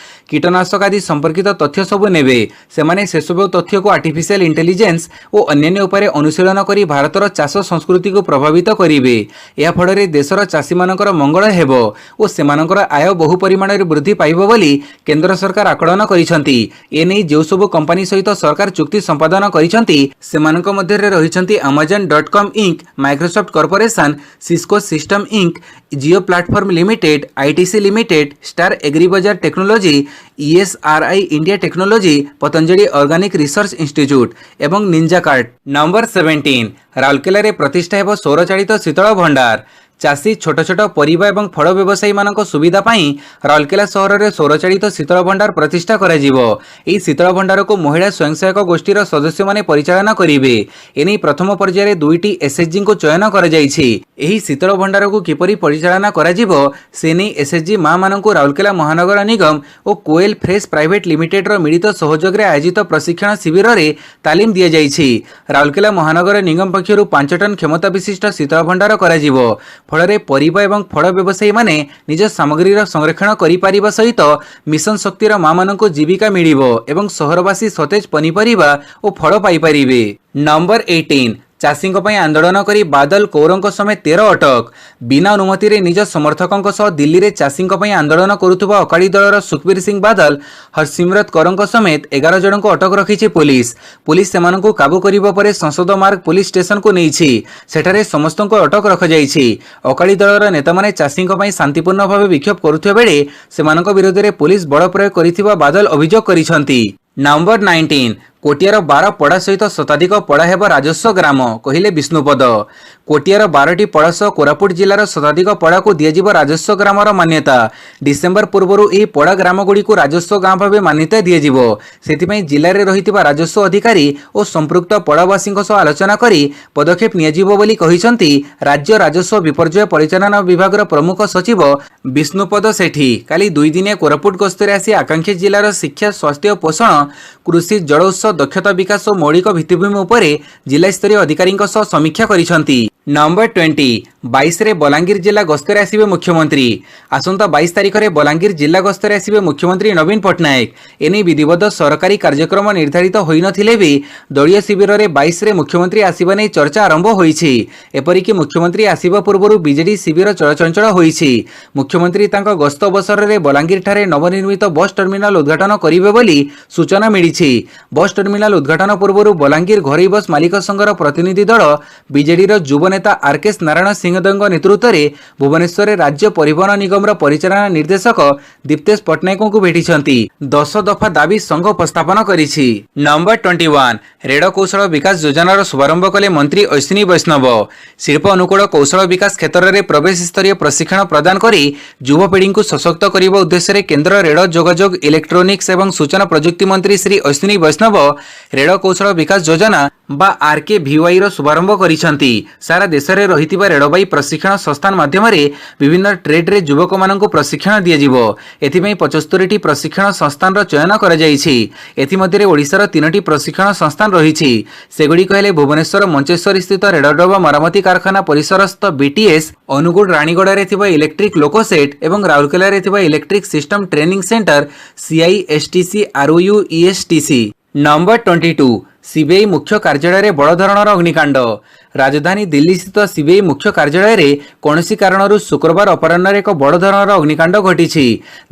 କୀଟନାଶକ ଆଦି ସମ୍ପର୍କିତ ତଥ୍ୟ ସବୁ ନେବେ। ସେମାନେ ସେସବୁ ତଥ୍ୟକୁ ଆର୍ଟିଫିସିଆଲ ଇଣ୍ଟେଲିଜେନ୍ସ ଓ ଅନ୍ୟାନ୍ୟ ଉପାୟରେ ଅନୁଶୀଳନ କରି ଭାରତର ଚାଷ ସଂସ୍କୃତିକୁ ପ୍ରଭାବିତ କରିବେ। ଏହା ଫଳରେ ଦେଶର ଚାଷୀମାନଙ୍କର ମଙ୍ଗଳ ହେବ ଓ ସେମାନଙ୍କର ଆୟ ବହୁ ପରିମାଣରେ ବୃଦ୍ଧି ପାଇବ ବୋଲି କେନ୍ଦ୍ର ସରକାର ଆକଳନ କରିଛନ୍ତି। ଏନେଇ ଯେଉଁ ସବୁ କମ୍ପାନୀ ସହିତ ସରକାର ଚୁକ୍ତି ସମ୍ପାଦନ କରିଛନ୍ତି, ସେମାନଙ୍କ ମଧ୍ୟରେ ରହିଛନ୍ତି Amazon dot com Inc, Microsoft corporation, Cisco system Inc, Jio platform limited, ITC limited, star Agribazaar technology, ESRI India technology, Patanjali organic research institute ଏବଂ ନିଞ୍ଜା କାର୍ଟ। ନମ୍ବର 17, ରାଉରକେଲାରେ ପ୍ରତିଷ୍ଠା ହେବ ସୌରଚାଳିତ ଶୀତଳ ଭଣ୍ଡାର। ଚାଷୀ, ଛୋଟ ଛୋଟ ପରିବା ଏବଂ ଫଳ ବ୍ୟବସାୟୀମାନଙ୍କ ସୁବିଧା ପାଇଁ ରାଉରକେଲା ସହରରେ ସୌରଚାଳିତ ଶୀତଳ ଭଣ୍ଡାର ପ୍ରତିଷ୍ଠା କରାଯିବ। ଏହି ଶୀତଳ ଭଣ୍ଡାରକୁ ମହିଳା ସ୍ୱୟଂ ସହାୟକ ଗୋଷ୍ଠୀର ସଦସ୍ୟମାନେ ପରିଚାଳନା କରିବେ। ଏନେଇ ପ୍ରଥମ ପର୍ଯ୍ୟାୟରେ ଦୁଇଟି ଏସ୍ଏଚ୍ଜିଙ୍କୁ ଚୟନ କରାଯାଇଛି। ଏହି ଶୀତଳ ଭଣ୍ଡାରକୁ କିପରି ପରିଚାଳନା କରାଯିବ, ସେ ନେଇ ଏସ୍ଏଚ୍ଜି ମାମାନଙ୍କୁ ରାଉରକେଲା ମହାନଗର ନିଗମ ଓ କୋଏଲ ଫ୍ରେଶ୍ ପ୍ରାଇଭେଟ ଲିମିଟେଡର ମିଳିତ ସହଯୋଗରେ ଆୟୋଜିତ ପ୍ରଶିକ୍ଷଣ ଶିବିରରେ ତାଲିମ ଦିଆଯାଇଛି। ରାଉରକେଲା ମହାନଗର ନିଗମ ପକ୍ଷରୁ 5 ଟନ୍ କ୍ଷମତା ବିଶିଷ୍ଟ ଶୀତଳ ଭଣ୍ଡାର କରାଯିବ। ଫଳରେ ପରିବା ଏବଂ ଫଳ ବ୍ୟବସାୟୀମାନେ ନିଜ ସାମଗ୍ରୀର ସଂରକ୍ଷଣ କରିପାରିବା ସହିତ ମିଶନ ଶକ୍ତିର ମାମାନଙ୍କୁ ଜୀବିକା ମିଳିବ ଏବଂ ସହରବାସୀ ସତେଜ ପନିପରିବା ଓ ଫଳ ପାଇପାରିବେ। ନମ୍ବର 18, ଚାଷୀଙ୍କ ପାଇଁ ଆନ୍ଦୋଳନ କରି ବାଦଲ, କୌରଙ୍କ ସମେତ 13 ଅଟକ। ବିନା ଅନୁମତିରେ ନିଜ ସମର୍ଥକଙ୍କ ସହ ଦିଲ୍ଲୀରେ ଚାଷୀଙ୍କ ପାଇଁ ଆନ୍ଦୋଳନ କରୁଥିବା ଅକାଳି ଦଳର ସୁଖବୀର ସିଂ ବାଦଲ, ହରସିମରତ କୌରଙ୍କ ସମେତ 11 ଜଣଙ୍କୁ ଅଟକ ରଖିଛି ପୋଲିସ। ପୋଲିସ ସେମାନଙ୍କୁ କାବୁ କରିବା ପରେ ସଂସଦ ମାର୍ଗ ପୋଲିସ ଷ୍ଟେସନକୁ ନେଇଛି। ସେଠାରେ ସମସ୍ତଙ୍କୁ ଅଟକ ରଖାଯାଇଛି। ଅକାଳି ଦଳର ନେତାମାନେ ଚାଷୀଙ୍କ ପାଇଁ ଶାନ୍ତିପୂର୍ଣ୍ଣ ଭାବେ ବିକ୍ଷୋଭ କରୁଥିବା ବେଳେ ସେମାନଙ୍କ ବିରୋଧରେ ପୋଲିସ ବଳ ପ୍ରୟୋଗ କରିଥିବା ବାଦଲ ଅଭିଯୋଗ କରିଛନ୍ତି। ନମ୍ବର 19, କୋଟିଆର 12 ପଡ଼ା ସହିତ ଶତାଧିକ ପଡ଼ା ହେବ ରାଜସ୍ୱ ଗ୍ରାମ, କହିଲେ ବିଷ୍ଣୁପଦ। କୋଟିଆର 12ଟି ପଡ଼ା ସହ କୋରାପୁଟ ଜିଲ୍ଲାର ଶତାଧିକ ପଡ଼ାକୁ ଦିଆଯିବ ରାଜସ୍ୱ ଗ୍ରାମର ମାନ୍ୟତା। ଡିସେମ୍ବର ପୂର୍ବରୁ ଏହି ପଡ଼ା ଗ୍ରାମଗୁଡ଼ିକୁ ରାଜସ୍ୱ ଗାଁ ଭାବେ ମାନ୍ୟତା ଦିଆଯିବ। ସେଥିପାଇଁ ଜିଲ୍ଲାରେ ରହିଥିବା ରାଜସ୍ୱ ଅଧିକାରୀ ଓ ସମ୍ପୃକ୍ତ ପଡ଼ାବାସୀଙ୍କ ସହ ଆଲୋଚନା କରି ପଦକ୍ଷେପ ନିଆଯିବ ବୋଲି କହିଛନ୍ତି ରାଜ୍ୟ ରାଜସ୍ୱ ବିପର୍ଯ୍ୟୟ ପରିଚାଳନା ବିଭାଗର ପ୍ରମୁଖ ସଚିବ ବିଷ୍ଣୁପଦ ସେଠୀ। କାଲି 2 ଦିନିଆ କୋରାପୁଟ ଗସ୍ତରେ ଆସି ଆକାଂକ୍ଷୀ ଜିଲ୍ଲାର ଶିକ୍ଷା, ସ୍ୱାସ୍ଥ୍ୟ ଓ ପୋଷଣ, କୃଷି, ଜଳ ଉତ୍ସ, ଦକ୍ଷତା ବିକାଶ ଓ ମୌଳିକ ଭିତ୍ତିଭୂମି ଉପରେ ଜିଲ୍ଲାସ୍ତରୀୟ ଅଧିକାରୀଙ୍କ ସହ ସମୀକ୍ଷା କରିଛନ୍ତି। ନମ୍ବର 20, 22ରେ ବଲାଙ୍ଗୀର ଜିଲ୍ଲା ଗସ୍ତରେ ଆସିବେ ମୁଖ୍ୟମନ୍ତ୍ରୀ। ଆସନ୍ତା 22 ତାରିଖରେ ବଲାଙ୍ଗୀର ଜିଲ୍ଲା ଗସ୍ତରେ ଆସିବେ ମୁଖ୍ୟମନ୍ତ୍ରୀ ନବୀନ ପଟ୍ଟନାୟକ। ଏନେଇ ବିଧିବଦ୍ଧ ସରକାରୀ କାର୍ଯ୍ୟକ୍ରମ ନିର୍ଦ୍ଧାରିତ ହୋଇନଥିଲେ ବି ଦଳୀୟ ଶିବିରରେ 22ରେ ମୁଖ୍ୟମନ୍ତ୍ରୀ ଆସିବା ନେଇ ଚର୍ଚ୍ଚା ଆରମ୍ଭ ହୋଇଛି। ଏପରିକି ମୁଖ୍ୟମନ୍ତ୍ରୀ ଆସିବା ପୂର୍ବରୁ ବିଜେଡି ଶିବିର ଚଳଚଞ୍ଚଳ ହୋଇଛି। ମୁଖ୍ୟମନ୍ତ୍ରୀ ତାଙ୍କ ଗସ୍ତ ଅବସରରେ ବଲାଙ୍ଗୀରଠାରେ ନବନିର୍ମିତ ବସ୍ ଟର୍ମିନାଲ ଉଦ୍ଘାଟନ କରିବେ ବୋଲି ସୂଚନା ମିଳିଛି। ବସ୍ ଟର୍ମିନାଲ ଉଦ୍ଘାଟନ ପୂର୍ବରୁ ବଲାଙ୍ଗୀର ଘରୋଇ ବସ୍ ମାଲିକ ସଂଘର ପ୍ରତିନିଧି ଦଳ ବିଜେଡିର ଯୁବ ନେତା ଆରକେଶ ନାରାୟଣ ସିଂହଦେଓଙ୍କ ନେତୃତ୍ୱରେ ଭୁବନେଶ୍ୱରରେ ରାଜ୍ୟ ପରିବହନ ନିଗମର ପରିଚାଳନା ନିର୍ଦ୍ଦେଶକ ଦୀପ୍ତେଶ ପଟ୍ଟନାୟକଙ୍କୁ ଭେଟିଛନ୍ତି। 10 ଦଫା ଦାବି ସଂଘ ଉପସ୍ଥାପନ କରିଛି। ନମ୍ବର 21, ରେଳ କୌଶଳ ବିକାଶ ଯୋଜନାର ଶୁଭାରମ୍ଭ କଲେ ମନ୍ତ୍ରୀ ଅଶ୍ୱିନୀ ବୈଷ୍ଣବ। ଶିଳ୍ପ ଅନୁକୂଳ କୌଶଳ ବିକାଶ କ୍ଷେତ୍ରରେ ପ୍ରବେଶ ସ୍ତରୀୟ ପ୍ରଶିକ୍ଷଣ ପ୍ରଦାନ କରି ଯୁବପିଢ଼ିଙ୍କୁ ସଶକ୍ତ କରିବା ଉଦ୍ଦେଶ୍ୟରେ କେନ୍ଦ୍ର ରେଳ ଯୋଗାଯୋଗ, ଇଲେକ୍ଟ୍ରୋନିକ୍ସ ଏବଂ ସୂଚନା ପ୍ରଯୁକ୍ତି ମନ୍ତ୍ରୀ ଶ୍ରୀ ଅଶ୍ୱିନୀ ବୈଷ୍ଣବ ରେଳ କୌଶଳ ବିକାଶ ଯୋଜନା ବା ଆରକେଭିୱାଇର ଶୁଭାରମ୍ଭ କରିଛନ୍ତି। ସାରା ଦେଶରେ ରହିଥିବା ରେଳବାଇ ପ୍ରଶିକ୍ଷଣ ସଂସ୍ଥାନ ମାଧ୍ୟମରେ ବିଭିନ୍ନ ଟ୍ରେଡ୍ରେ ଯୁବକମାନଙ୍କୁ ପ୍ରଶିକ୍ଷଣ ଦିଆଯିବ। ଏଥିପାଇଁ 75ଟି ପ୍ରଶିକ୍ଷଣ ସଂସ୍ଥାନର ଚୟନ କରାଯାଇଛି। ଏଥିମଧ୍ୟରେ ଓଡ଼ିଶାର ତିନୋଟି ପ୍ରଶିକ୍ଷଣ ସଂସ୍ଥାନ ରହିଛି। ସେଗୁଡ଼ିକ ହେଲେ ଭୁବନେଶ୍ୱର ମଞ୍ଚେଶ୍ୱର ସ୍ଥିତ ରେଳଡବା ମରାମତି କାରଖାନା ପରିସରସ୍ଥ ବିଟିଏସ୍, ଅନୁଗୁଳ ରାଣୀଗଡ଼ାରେ ଥିବା ଇଲେକ୍ଟ୍ରିକ୍ ଲୋକୋସେଡ୍ ଏବଂ ରାଉରକେଲାରେ ଥିବା electric system training centre CISTC ଆର୍ୟୁ ଇଏସ୍ଟିସି। ନମ୍ବର 22, ସିବିଆଇ ମୁଖ୍ୟ କାର୍ଯ୍ୟାଳୟରେ ବଡ଼ ଧରଣର ଅଗ୍ନିକାଣ୍ଡ। ରାଜଧାନୀ ଦିଲ୍ଲୀସ୍ଥିତ ସିବିଆଇ ମୁଖ୍ୟ କାର୍ଯ୍ୟାଳୟରେ କୌଣସି କାରଣରୁ ଶୁକ୍ରବାର ଅପରାହ୍ନରେ ଏକ ବଡ଼ ଧରଣର ଅଗ୍ନିକାଣ୍ଡ ଘଟିଛି।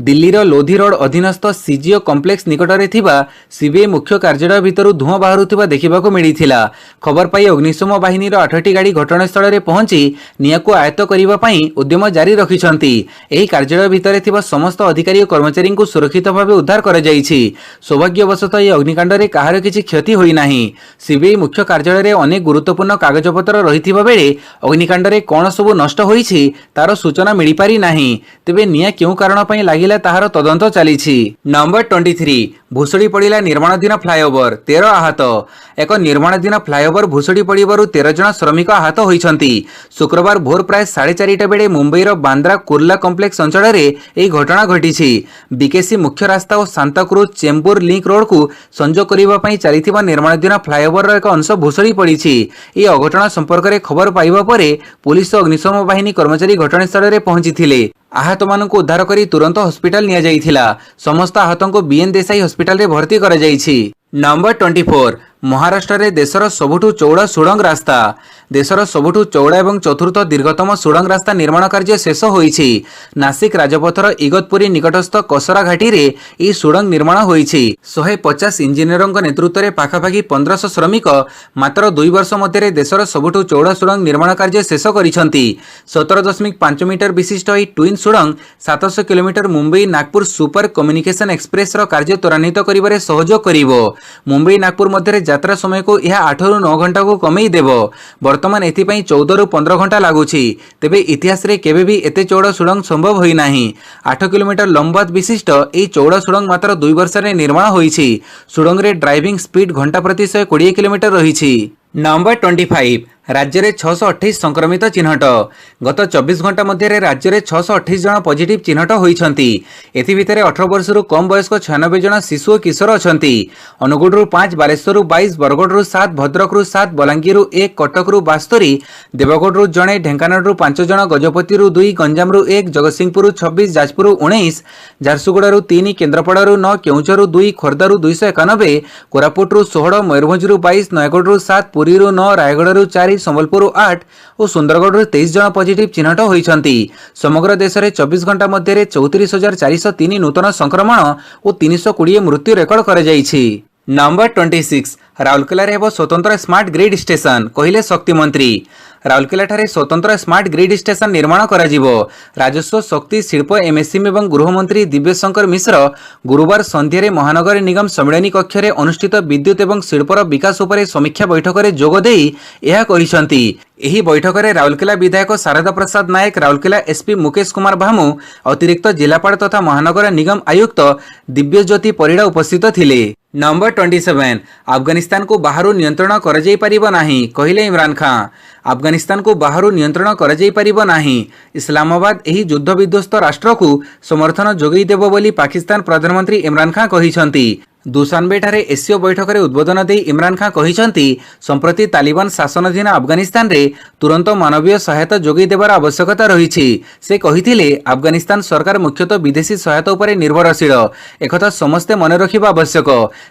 ଦିଲ୍ଲୀର ଲୋଧି ରୋଡ୍ ଅଧୀନସ୍ଥ ସିଜିଓ କମ୍ପ୍ଲେକ୍ସ ନିକଟରେ ଥିବା ସିବିଆଇ ମୁଖ୍ୟ କାର୍ଯ୍ୟାଳୟ ଭିତରୁ ଧୂଆଁ ବାହାରୁଥିବା ଦେଖିବାକୁ ମିଳିଥିଲା। ଖବର ପାଇ ଅଗ୍ନିଶମ ବାହିନୀର ଆଠଟି ଗାଡ଼ି ଘଟଣାସ୍ଥଳରେ ପହଞ୍ଚି ନିଆଁକୁ ଆୟତ୍ତ କରିବା ପାଇଁ ଉଦ୍ୟମ ଜାରି ରଖିଛନ୍ତି। ଏହି କାର୍ଯ୍ୟାଳୟ ଭିତରେ ଥିବା ସମସ୍ତ ଅଧିକାରୀ ଓ କର୍ମଚାରୀଙ୍କୁ ସୁରକ୍ଷିତ ଭାବେ ଉଦ୍ଧାର କରାଯାଇଛି। ସୌଭାଗ୍ୟବଶତଃ ଏହି ଅଗ୍ନିକାଣ୍ଡରେ କାହାର କିଛି କ୍ଷତି ହୋଇନାହିଁ। ସିବିଆଇ ମୁଖ୍ୟ କାର୍ଯ୍ୟାଳୟରେ ଅନେକ ଗୁରୁତ୍ୱପୂର୍ଣ୍ଣ କାଗଜପତ୍ର ରହିଥିବା ବେଳେ ଅଗ୍ନିକାଣ୍ଡରେ କ'ଣ ସବୁ ନଷ୍ଟ ହୋଇଛି, ତାର ସୂଚନା ମିଳିପାରି ନାହିଁ। ତେବେ ନିଆଁ କେଉଁ କାରଣ ପାଇଁ ଲାଗିଲା, ତାହାର ତଦନ୍ତ ଚାଲିଛି। ନମ୍ବର 23, ଭୁଶୁଡ଼ି ପଡ଼ିଲା ନିର୍ମାଣାଧୀନ ଫ୍ଲାଏଓଭର, 13 ଆହତ। ଏକ ନିର୍ମାଣାଧୀନ ଫ୍ଲାଏଓଭର ଭୁଶୁଡ଼ି ପଡ଼ିବାରୁ 13 ଜଣ ଶ୍ରମିକ ଆହତ ହୋଇଛନ୍ତି। ଶୁକ୍ରବାର ଭୋର ପ୍ରାୟ 4:30 ବେଳେ ମୁମ୍ବାଇର ବାନ୍ଦ୍ରା କୁର୍ଲା କମ୍ପ୍ଲେକ୍ସ ଅଞ୍ଚଳରେ ଏହି ଘଟଣା ଘଟିଛି। ବିକେସି ମୁଖ୍ୟ ରାସ୍ତା ଓ ସାନ୍ତାକ୍ରୁଜ ଚେମ୍ବୁର ଲିଙ୍କ ରୋଡକୁ ସଂଯୋଗ କରିବା ପାଇଁ ଚାଲିଥିବା ନିର୍ମାଣାଧୀନ ଫ୍ଲାଏଓଭରର ଏକ ଅଂଶ ଭୁଶୁଡ଼ି ପଡ଼ିଛି। ଏହି ଅଘଟଣ ସମ୍ପର୍କରେ ଖବର ପାଇବା ପରେ ପୁଲିସ ଓ ଅଗ୍ନିଶମ ବାହିନୀ କର୍ମଚାରୀ ଘଟଣାସ୍ଥଳରେ ପହଞ୍ଚିଥିଲେ। ଆହତମାନଙ୍କୁ ଉଦ୍ଧାର କରି ତୁରନ୍ତ ହସ୍ପିଟାଲ ନିଆଯାଇଥିଲା। ସମସ୍ତ ଆହତଙ୍କୁ ବିଏନ୍ ଦେଶାଇ ହସ୍ପିଟାଲରେ ଭର୍ତ୍ତି କରାଯାଇଛି। ନମ୍ବର 24, ମହାରାଷ୍ଟ୍ରରେ ଦେଶର ସବୁଠୁ ଚଉଡ଼ା ସୁଡ଼ଙ୍ଗ ରାସ୍ତା। ଦେଶର ସବୁଠୁ ଚଉଡ଼ା ଏବଂ ଚତୁର୍ଥ ଦୀର୍ଘତମ ସୁଡ଼ଙ୍ଗ ରାସ୍ତା ନିର୍ମାଣ କାର୍ଯ୍ୟ ଶେଷ ହୋଇଛି। ନାସିକ ରାଜପଥର ଇଗତପୁରୀ ନିକଟସ୍ଥ କସରା ଘାଟିରେ ଏହି ସୁଡ଼ଙ୍ଗ ନିର୍ମାଣ ହୋଇଛି। 150 ଇଞ୍ଜିନିୟରଙ୍କ ନେତୃତ୍ୱରେ ପାଖାପାଖି 1500 ଶ୍ରମିକ ମାତ୍ର 2 ବର୍ଷ ମଧ୍ୟରେ ଦେଶର ସବୁଠୁ ଚଉଡ଼ା ସୁଡ଼ଙ୍ଗ ନିର୍ମାଣ କାର୍ଯ୍ୟ ଶେଷ କରିଛନ୍ତି। 17.5 ମିଟର ବିଶିଷ୍ଟ ଏହି ଟୁଇନ୍ ସୁଡ଼ଙ୍ଗ 700 kilometre Mumbai Nagpur super communication ଏକ୍ସପ୍ରେସର କାର୍ଯ୍ୟ ତ୍ୱରାନ୍ୱିତ କରିବାରେ ସହଯୋଗ କରିବ। ମୁମ୍ବାଇ ନାଗପୁର ମଧ୍ୟରେ ଯାତ୍ରା ସମୟକୁ ଏହା 8ରୁ 9 ଘଣ୍ଟାକୁ କମେଇ ଦେବ। ବର୍ତ୍ତମାନ ଏଥିପାଇଁ 14ରୁ 15 ଘଣ୍ଟା ଲାଗୁଛି। ତେବେ ଇତିହାସରେ କେବେ ବି ଏତେ ଚଉଡ଼ା ସୁଡ଼ଙ୍ଗ ସମ୍ଭବ ହୋଇନାହିଁ। 8 କିଲୋମିଟର ଲମ୍ବା ବିଶିଷ୍ଟ ଏହି ଚଉଡ଼ା ସୁଡ଼ଙ୍ଗ ମାତ୍ର 2 ବର୍ଷରେ ନିର୍ମାଣ ହୋଇଛି। ସୁଡ଼ଙ୍ଗରେ ଡ୍ରାଇଭିଂ ସ୍ପିଡ୍ ଘଣ୍ଟା ପ୍ରତି 120 କିଲୋମିଟର ରହିଛି। ନମ୍ବର 25, ରାଜ୍ୟରେ 628 ସଂକ୍ରମିତ ଚିହ୍ନଟ। ଗତ 24 ଘଣ୍ଟା ମଧ୍ୟରେ ରାଜ୍ୟରେ 628 ଜଣ ପଜିଟିଭ୍ ଚିହ୍ନଟ ହୋଇଛନ୍ତି। ଏଥିଭିତରେ 18 ବର୍ଷରୁ କମ୍ ବୟସ୍କ 96 ଜଣ ଶିଶୁ ଓ କିଶୋର ଅଛନ୍ତି। ଅନୁଗୁଳରୁ 5, ବାଲେଶ୍ୱରରୁ 22, ବରଗଡ଼ରୁ 7, ଭଦ୍ରକରୁ 7, ବଲାଙ୍ଗୀରରୁ 1, କଟକରୁ 72, ଦେବଗଡ଼ରୁ 1, ଢେଙ୍କାନାଳରୁ 5 ଜଣ, ଗଜପତିରୁ 2, ଗଞ୍ଜାମରୁ 1, ଜଗତସିଂହପୁରରୁ 26, ଯାଜପୁରରୁ 19, ଝାରସୁଗୁଡ଼ାରୁ 3, କେନ୍ଦ୍ରାପଡ଼ାରୁ 9, କେଉଁଝରରୁ 2, ଖୋର୍ଦ୍ଧାରୁ 291, କୋରାପୁଟରୁ 16, ମୟୂରଭଞ୍ଜରୁ 22, ନୟାଗଡ଼ରୁ 7, ପୁରୀରୁ 9, ରାୟଗଡ଼ାରୁ 4, ସମ୍ବଲପୁରରୁ 8 ଓ ସୁନ୍ଦରଗଡ଼ରୁ 23 ଜଣ ପଜିଟିଭ୍ ଚିହ୍ନଟ ହୋଇଛନ୍ତି। ସମଗ୍ର ଦେଶରେ 24 ଘଣ୍ଟା ମଧ୍ୟରେ 34,403 ନୂତନ ସଂକ୍ରମଣ ଓ 320 ମୃତ୍ୟୁ ରେକର୍ଡ କରାଯାଇଛି। ନମ୍ବର 26, ରାଉରକେଲାରେ ହେବ ସ୍ୱତନ୍ତ୍ର ସ୍ମାର୍ଟ ଗ୍ରିଡ୍ ଷ୍ଟେସନ, କହିଲେ ଶକ୍ତିମନ୍ତ୍ରୀ। ରାଉରକେଲାଠାରେ ସ୍ୱତନ୍ତ୍ର ସ୍ମାର୍ଟ ଗ୍ରିଡ୍ ଷ୍ଟେସନ ନିର୍ମାଣ କରାଯିବ। ରାଜସ୍ୱ, ଶକ୍ତି, ଶିଳ୍ପ, ଏମ୍ଏସ୍ଏମ୍ଇ ଏବଂ ଗୃହମନ୍ତ୍ରୀ ଦିବ୍ୟଶଙ୍କର ମିଶ୍ର ଗୁରୁବାର ସନ୍ଧ୍ୟାରେ ମହାନଗର ନିଗମ ସମ୍ମିଳନୀ କକ୍ଷରେ ଅନୁଷ୍ଠିତ ବିଦ୍ୟୁତ୍ ଏବଂ ଶିଳ୍ପର ବିକାଶ ଉପରେ ସମୀକ୍ଷା ବୈଠକରେ ଯୋଗ ଦେଇ ଏହା କହିଛନ୍ତି। ଏହି ବୈଠକରେ ରାଉରକେଲା ବିଧାୟକ ଶାରଦା ପ୍ରସାଦ ନାୟକ, ରାଉରକେଲା ଏସ୍ପି ମୁକେଶ କୁମାର ଭାମୁ, ଅତିରିକ୍ତ ଜିଲ୍ଲାପାଳ ତଥା ମହାନଗର ନିଗମ ଆୟୁକ୍ତ ଦିବ୍ୟଜ୍ୟୋତି ପରିଡ଼ା ଉପସ୍ଥିତ ଥିଲେ। ନମ୍ବର 27, ଆଫଗାନିସ୍ତାନକୁ ବାହାରୁ ନିୟନ୍ତ୍ରଣ କରାଯାଇପାରିବ ନାହିଁ, କହିଲେ ଇମ୍ରାନ ଖାଁ। ଆଫଗାନିସ୍ତାନକୁ ବାହାରୁ ନିୟନ୍ତ୍ରଣ କରାଯାଇପାରିବ ନାହିଁ। ଇସଲାମାବାଦ ଏହି ଯୁଦ୍ଧ ବିଧ୍ୱସ୍ତ ରାଷ୍ଟ୍ରକୁ ସମର୍ଥନ ଯୋଗାଇ ଦେବ ବୋଲି ପାକିସ୍ତାନ ପ୍ରଧାନମନ୍ତ୍ରୀ ଇମ୍ରାନ ଖାଁ କହିଛନ୍ତି। ଦୁଶାନବେଠାରେ ଏସସିଓ ବୈଠକରେ ଉଦ୍ବୋଧନ ଦେଇ ଇମ୍ରାନ ଖାଁ କହିଛନ୍ତି, ସମ୍ପ୍ରତି ତାଲିବାନ ଶାସନାଧୀନ ଆଫଗାନିସ୍ତାନରେ ତୁରନ୍ତ ମାନବୀୟ ସହାୟତା ଯୋଗାଇ ଦେବାର ଆବଶ୍ୟକତା ରହିଛି। ସେ କହିଥିଲେ, ଆଫଗାନିସ୍ତାନ ସରକାର ମୁଖ୍ୟତଃ ବିଦେଶୀ ସହାୟତା ଉପରେ ନିର୍ଭରଶୀଳ। ଏକଥା ସମସ୍ତେ ମନେ ରଖିବା ଆବଶ୍ୟକ।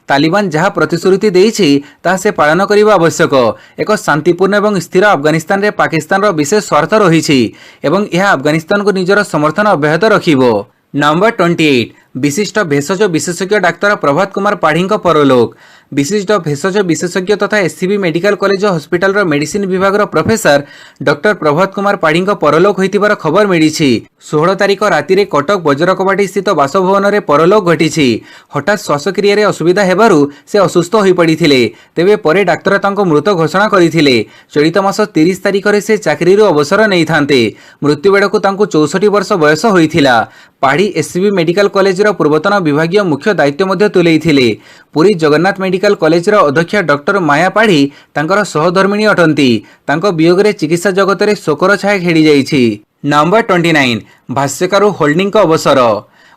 ତାଲିବାନ ଯାହା ପ୍ରତିଶ୍ରୁତି ଦେଇଛି, ତାହା ସେ ପାଳନ କରିବା ଆବଶ୍ୟକ। ଏକ ଶାନ୍ତିପୂର୍ଣ୍ଣ ଏବଂ ସ୍ଥିର ଆଫଗାନିସ୍ତାନରେ ପାକିସ୍ତାନର ବିଶେଷ ସ୍ୱାର୍ଥ ରହିଛି ଏବଂ ଏହା ଆଫଗାନିସ୍ତାନକୁ ନିଜର ସମର୍ଥନ ଅବ୍ୟାହତ ରଖିବ। ନମ୍ବର 28, ବିଶିଷ୍ଟ ଭେଷଜ ବିଶେଷଜ୍ଞ ଡାକ୍ତର ପ୍ରଭାତ କୁମାର ପାଢ଼ୀଙ୍କ ପରଲୋକ। ବିଶିଷ୍ଟ ଭେଷଜ ବିଶେଷଜ୍ଞ ତଥା ଏସ୍ସିବି ମେଡିକାଲ କଲେଜ ହସ୍ପିଟାଲର ମେଡିସିନ ବିଭାଗର ପ୍ରଫେସର ଡକ୍ଟର ପ୍ରଭାତ କୁମାର ପାଢ଼ୀଙ୍କ ପରଲୋକ ହୋଇଥିବାର ଖବର ମିଳିଛି। 16 ତାରିଖ ରାତିରେ କଟକ ବଜ୍ରକବାଟି ସ୍ଥିତ ବାସଭବନରେ ପରଲୋକ ଘଟିଛି। ହଠାତ୍ ଶ୍ୱାସକ୍ରିୟାରେ ଅସୁବିଧା ହେବାରୁ ସେ ଅସୁସ୍ଥ ହୋଇପଡ଼ିଥିଲେ। ତେବେ ପରେ ଡାକ୍ତର ତାଙ୍କୁ ମୃତ ଘୋଷଣା କରିଥିଲେ। ଚଳିତ ମାସ 30 ତାରିଖରେ ସେ ଚାକିରିରୁ ଅବସର ନେଇଥାନ୍ତେ। ମୃତ୍ୟୁ ବେଳକୁ ତାଙ୍କୁ 64 ବର୍ଷ ବୟସ ହୋଇଥିଲା। ପାଢ଼ୀ ଏସ୍ସିବି ମେଡିକାଲ କଲେଜର ପୂର୍ବତନ ବିଭାଗୀୟ ମୁଖ୍ୟ ଦାୟିତ୍ୱ ମଧ୍ୟ ତୁଲେଇଥିଲେ। ପୁରୀ ଜଗନ୍ନାଥ ମେଡିକାଲ କଲେଜର ଅଧ୍ୟକ୍ଷା ଡକ୍ଟର ମାୟା ପାଢ଼ୀ ତାଙ୍କର ସହଧର୍ମିଣୀ ଅଟନ୍ତି। ତାଙ୍କ ବିୟୋଗରେ ଚିକିତ୍ସା ଜଗତରେ ଶୋକର ଛାୟା ଖେଳିଯାଇଛି। ନମ୍ବର 29, ଭାଷ୍ୟକାର ହୋଲ୍ଡିଂଙ୍କ ଅବସର।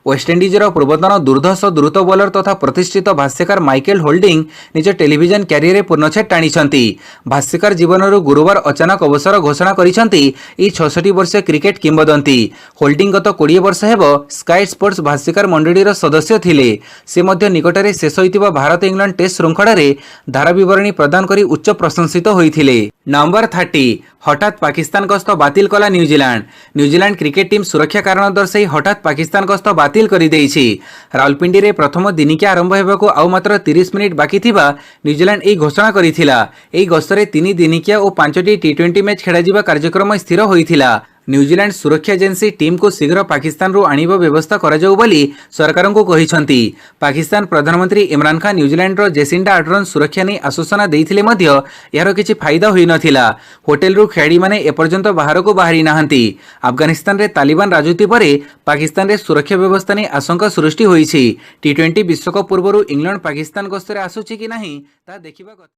ୱେଷ୍ଟଇଣ୍ଡିଜର ପୂର୍ବତନ ଦୁର୍ଦ୍ଧର୍ଷ ଦ୍ରୁତ ବୋଲର ତଥା ପ୍ରତିଷ୍ଠିତ ଭାଷ୍ୟକାର ମାଇକେଲ ହୋଲ୍ଡିଂ ନିଜ ଟେଲିଭିଜନ କ୍ୟାରିୟରରେ ପୂର୍ଣ୍ଣଚ୍ଛେଦ ଟାଣିଛନ୍ତି। ଭାଷ୍ୟକାର ଜୀବନରୁ ଗୁରୁବାର ଅଚାନକ ଅବସର ଘୋଷଣା କରିଛନ୍ତି ଏହି 66 ବର୍ଷୀୟ କ୍ରିକେଟ କିମ୍ବଦନ୍ତୀ। ହୋଲ୍ଡିଂ ଗତ 20 ବର୍ଷ ହେବ ସ୍କାଏ ସ୍ପୋର୍ଟସ ଭାଷ୍ୟକାର ମଣ୍ଡଳୀର ସଦସ୍ୟ ଥିଲେ। ସେ ମଧ୍ୟ ନିକଟରେ ଶେଷ ହୋଇଥିବା ଭାରତ ଇଂଲଣ୍ଡ ଟେଷ୍ଟ ଶୃଙ୍ଖଳାରେ ଧାରାବିବରଣୀ ପ୍ରଦାନ କରି ଉଚ୍ଚ ପ୍ରଶଂସିତ ହୋଇଥିଲେ। ନମ୍ବର 30, ହଠାତ୍ ପାକିସ୍ତାନ ଗସ୍ତ ବାତିଲ କଲା New Zealand. New Zealand cricket team ସୁରକ୍ଷା କାରଣ ଦର୍ଶାଇ ହଠାତ୍ ପାକିସ୍ତାନ ଗସ୍ତ ବାତିଲ କରିଦେଇଛି। ରାୱଲପିଣ୍ଡିରେ ପ୍ରଥମ ଦିନିକିଆ ଆରମ୍ଭ ହେବାକୁ ଆଉ ମାତ୍ର 30 ମିନିଟ୍ ବାକି ଥିବା ନ୍ୟୁଜିଲାଣ୍ଡ ଏହି ଘୋଷଣା କରିଥିଲା। ଏହି ଗସ୍ତରେ ତିନି ଦିନିକିଆ ଓ ପାଞ୍ଚଟି ଟି-20 ମ୍ୟାଚ୍ ଖେଳାଯିବା କାର୍ଯ୍ୟକ୍ରମ ସ୍ଥିର ହୋଇଥିଲା। ନ୍ୟୁଜିଲାଣ୍ଡ ସୁରକ୍ଷା ଏଜେନ୍ସି ଟିମ୍କୁ ଶୀଘ୍ର ପାକିସ୍ତାନରୁ ଆଣିବା ବ୍ୟବସ୍ଥା କରାଯାଉ ବୋଲି ସରକାରଙ୍କୁ କହିଛନ୍ତି। ପାକିସ୍ତାନ ପ୍ରଧାନମନ୍ତ୍ରୀ ଇମ୍ରାନ ଖାନ୍ ନ୍ୟୁଜିଲାଣ୍ଡର ଜେସିଣ୍ଡା ଆର୍ଡରନ୍ ସୁରକ୍ଷା ନେଇ ଆଶ୍ୱାସନା ଦେଇଥିଲେ ମଧ୍ୟ ଏହାର କିଛି ଫାଇଦା ହୋଇନଥିଲା। ହୋଟେଲରୁ ଖେଳାଳିମାନେ ଏପର୍ଯ୍ୟନ୍ତ ବାହାରକୁ ବାହାରି ନାହାନ୍ତି। ଆଫଗାନିସ୍ତାନରେ ତାଲିବାନ ରାଜୁତି ପରେ ପାକିସ୍ତାନରେ ସୁରକ୍ଷା ବ୍ୟବସ୍ଥା ନେଇ ଆଶଙ୍କା ସୃଷ୍ଟି ହୋଇଛି। ଟି-20 ବିଶ୍ୱକପ୍ ପୂର୍ବରୁ ଇଂଲଣ୍ଡ ପାକିସ୍ତାନ ଗସ୍ତରେ ଆସୁଛି କି ନାହିଁ, ତାହା ଦେଖିବା କଥା।